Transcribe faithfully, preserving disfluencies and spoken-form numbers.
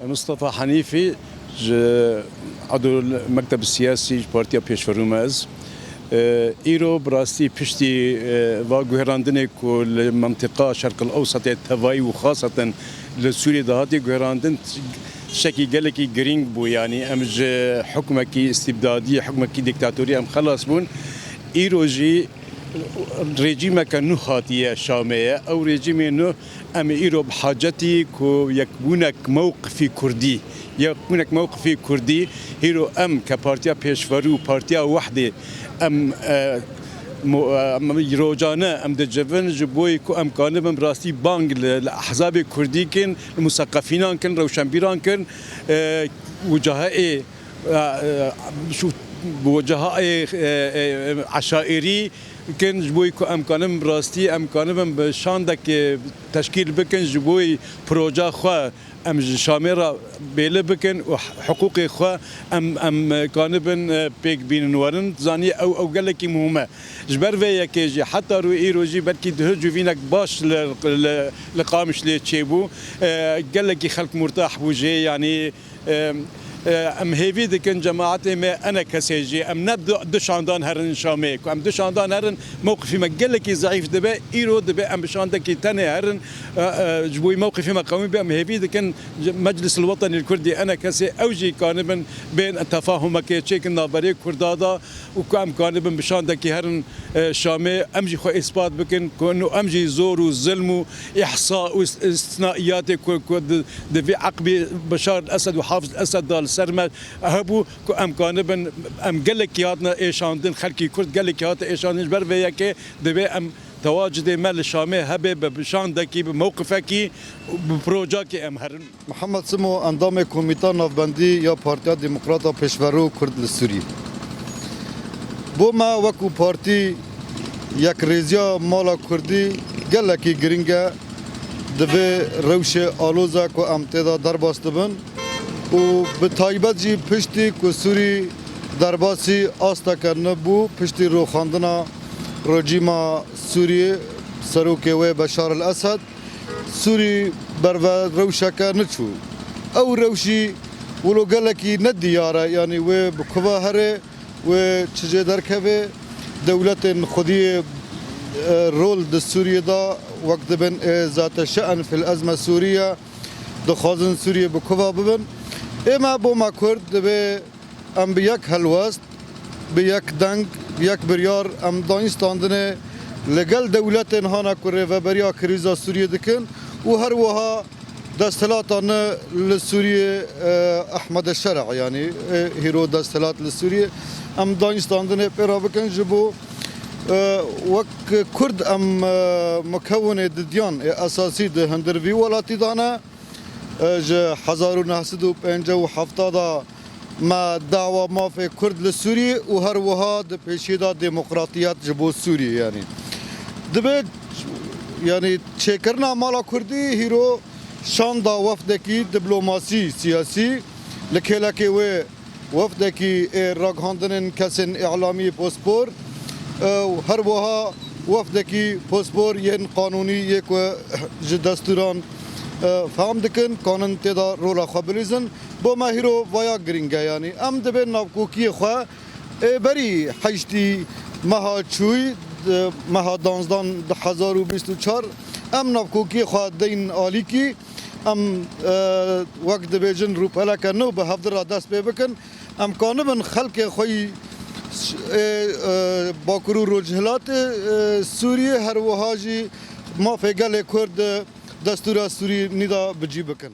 Mustafa Hanîfî ji Edû Mekteb Siyasî ji Partiya Pêşverû me ez. E, îro bi rastî piştî, e, va guherandinê ku li mintiqa Şerqil Ewsetê tevayî û xaseten li Sûriyê de hatiye guherandin, tiştekî gelekî girîng bû. Yanî em ji hukmekî îstîbdadî, hukmekî dîktatorî em xelas bûn. Îro jî rejîmeke nû hatiye Şamê ye. Ew rejîmê nû Em ê îro bi hacetî ku yekbûnek mewqifî kurdî, yekbûnek mewqifî kurdî, hîro em ke Partiya Pêşverû, Partiya Wehdê, em, e, mo-, em rojane em dicivin ji bo ku em kanibin bi rastî bang li, li ehzabê kurdî kin, li museqefînan kin, rewşenbîran kin, e, û cahê, e, e, şu, bo cahê, e, e, eşaîrî, kin, ji bo ku em kanin bi rastî, em kanibin bi şandekê teşkîl bikin, ji bo proja xwe em ji Şamê re bêli bikin û hiqûqê xwe em, em kanibin, e, pêk bînin werin. Zanî ew, ew gelekî muhim e. Ji ber vê yekê jî heta rû îro jî belkî duh civînek baş li, li, li Qamişlê çêbû. E, gelekî xelk murtah bû jê, yanî Em, e, em hêvî dikin cemaetê me ENKSê jî, em ne du, du şandan herin Şamê, ku em du şandan herin, mewqifî me gelekî zeîf dibe, îro dibe em bi şandekî tenê herin, e, e, ji bo mewqifî me qewî be, em hêvî dikin Meclis el Wetenî el Kurdî ENKSê ew jî kanibin bên tefahumekê çêkin navberê Kurda da, û ku em kanibin bi şandekî herin, e, Şamê, em jî xwe îspat bikin ku nu em jî zor û zilm û îhsa û is-, îstisnaiyatê ku, ku di, di vî eqbî Beşar el Esed û Hafiz el Esed da li ser me hebû, ku em kanibin, em gelekî hatine êşandin, xelkî Kurd gelekî hate êşandin, ji ber vê yekê divê em tewacudê me li Şamê hebe, bi, bi şandekî, bi mewqifekî, bi projekê em herin. Mihemed Simo, endamê Komîta Navbendî ya Partiya Demokrata Pêşverû Kurd li Sûriyê. Bo me wekû partî yekrêziya mala Kurdî gelekî girîng e. Di vê rewşê aloz e ku em tê de derbas dibin û bi taybet jî piştî ku Sûrî derbasî asteke nû bû, piştî rûxandina rejîma Sûriyê, serokê wê Beşar el Esed, Sûrî berve rewşeke nû çû. Ew rewşî wilo gelekî nediyar e, yanî wê bi kuva here, wê çi jê derkeve. Dewletên xwediyê, e, rol di Sûriyê de wek dibin ê zate şe'en fil ezme Sûriye, dixwazin Sûriyê bi kuva bibin. Ê me bo me Kurd divê em bi yek helwest, bi yek deng, bi yek biryar em danî standinê li gel dewletên hane ku rêveberiya krîza Sûriyê dikin û her wiha desthilata ne li Sûriyê, e, Ehmede Şer'a, yanî, e, hîro desthilat li Sûriyê. Em danî standinê pê re bikin ji bo, e, wek Kurd em, e, mukewinê didiyan ê esasî di hundir vî welatî de ne. E, ji hezar û neh sed û pêncî û heft de me dawa mafê Kurd li Sûriyê û her wiha di pêşiyê de demokratiyet ji bo Sûriyê, yanî. Divê, yanî, çêkirina mala Kurdî hîro şanda wefdekî diplomasî siyasî li kêlekê wê wefdekî ê ragihandinên kesên îlamî pospor, e, û her wiha wefdekî pospor yên qanûnî yê ku ji destûran, e, fam dikin, kanin tê de rola xwe bilîzin. Bo me hîro vaya girîng e, yanî em divê navkokiyê xwe ê berî heştî meha çûyî, di meha danzdan du hezar û bîst û çar, em navkokiyê xwe deyn alîkî, em, e, wek dibêjin rûpeleke nû bi hevdira dest pê bikin. Em kanibin xelkê xwe yî, ê, e, Bakur û Rojhilatê, e, Sûriyê, her wiha jî mafê gelê Kurd di destûra Sûrî nî de bi cî bikin.